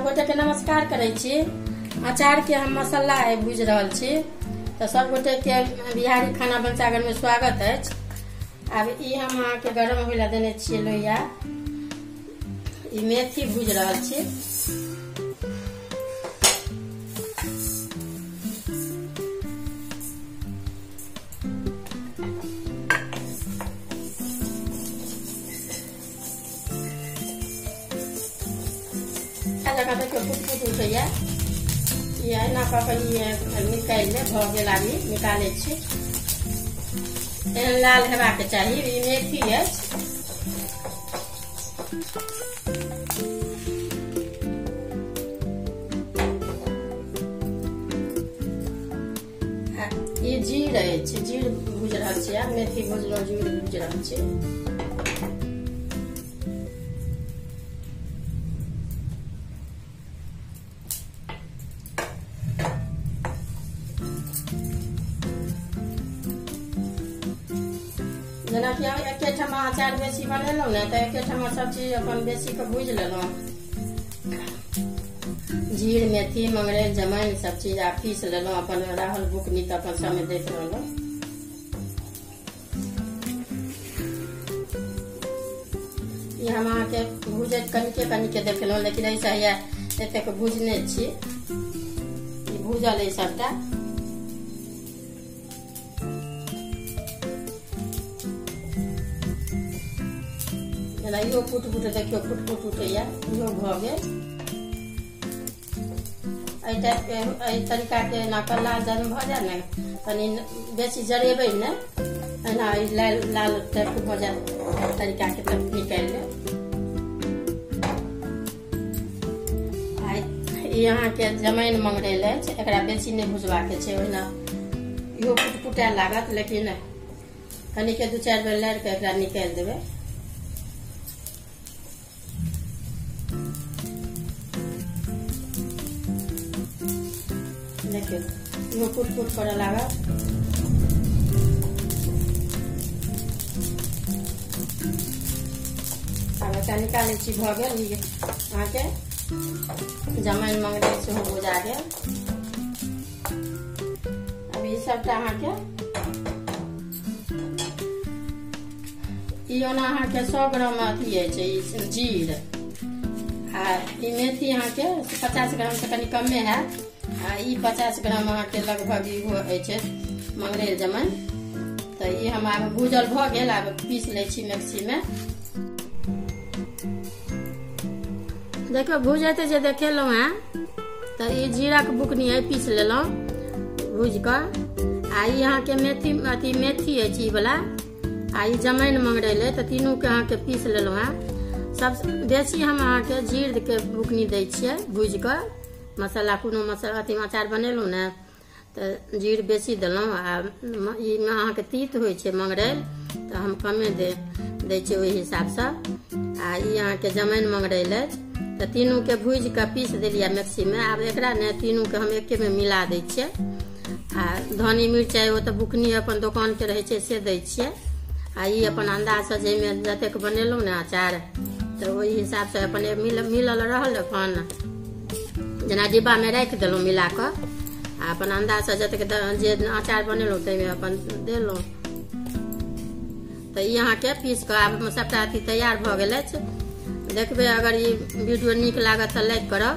सब गोटे के नमस्कार करै छी। अचार के हम मसाला भूजि रहल छी। तो सब गोटे के बिहारी खाना भनसाघर में स्वागत अछि। आब ई हम अहाँके गरम होय ला देने छियै लोहिया। ई मेथी भूजि रहल छी। जगह देखियौ फुट फुट उठैया। ई एना कऽ कऽ ई निकालि लेब। भऽ गेल, आब ई निकालै छी। एहन लाल हेबाक चाही। ई मेथी अछि। ई जीर अछि, जीर भूजि रहल छी। आब मेथी भुजलहुँ, जीर भूजि रहल छी। जेनाकि हम एकेठमा अचार बेसी बनेलहुँ ने, तऽ एकेठमा सब चीज अपन बेसी के भूजि लेलहुँ। जीर, मेथी, मंगरैल, जमाइन सब चीज आ पीस लेलहुँ। अपन रहल बुकनी तऽ अपन समय दैत रहलहुँ। ई हम अहाँके भूजैत कनिके कनिके देखेलहुँ, लेकिन एहिसँ हैया एतेक भूजने छी। ई भूजल अइ सबटा। जेना इहो फुट फुट देखियौ, फुट फुट उठैया, इहो भऽ गेल। एहि टाइपके एहि तरीकाके एना कऽ लाल जहन भऽ जाय ने, कनि बेसी जरेबै ने, एना लाल लाल टाइपके भऽ जाय तरीकाके, तब निकालि लेब। आ ई अहाँके जमाइन मंगरैल अछि। एकरा बेसी नहि भुजबाके छै, ओहिना इहो फुट फुटाए लागत, लेकिन कनिके दू चारि बेर लारि कऽ एकरा निकालि देबै। देखियौ इहो फुट फुट करऽ लागत। आब एकरा निकालै छी। भऽ गेल ई अहाँके जमाइन मंगरैल सेहो भुजा गेल। आब ई सबटा अहाँके ई ओना अहाँके 100 ग्राम अथी अछि ई जीर, आ ई मेथी अहाँके 50 ग्राम से कनि कमे हैत, आ ई 50 ग्राम अहाँके लगभग इहो अछि मंगरैल जमाइन। तऽ ई हम आब भूजल भऽ गेल, आब पीस लै छी मिक्सीमे। देखियौ भूजैत जे देखेलहुँ हेँ, तऽ ई जीराके बुकनी है, पीस लेलहुँ भूजि कऽ। आ ई अहाँके मेथी अथी मेथी अछि ई वला, आ ई जमाइन मंगरैल अइ, तऽ तीनूके अहाँके पीस लेलहुँ हेँ। सब बेसी हम अहाँके जीरके बुकनी दै छियै भूजि कऽ। मसाला कोनो मसाला अथी अचार बनेलहुँ ने, तऽ जीर बेसी देलहुँ। आ ई अहाँके तीत होइ छै मंगरैल, तऽ हम कमे दै छियै ओहि हिसाबसँ। आ ई अहाँके जमाइन मंगरैल अछि, तऽ तीनूके भूजि कऽ पीस देलियै मिक्सीमे। आब एकरा ने तीनूके हम एकेमे मिला दै छियै। आ धनी मिरचाइ ओ तऽ बुकनी अपन दोकानके रहै छै से दै छियै। आ ई अपन अन्दाजसँ जाहिमे जतेक बनेलहुँ ने अचार, तऽ ओहि हिसाबसँ अपन मिलल रहल। अपन जेना डिब्बामे राखि देलहुँ मिला कऽ, आ अपन अन्दाजसँ जतेक जे अचार बनेलहुँ ताहिमे अपन देलहुँ। तऽ ई अहाँके पीस कऽ आब सबटा अथी तैयार भऽ गेल अछि। देखबै अगर ई वीडियो नीक लागत तऽ लाइक करब।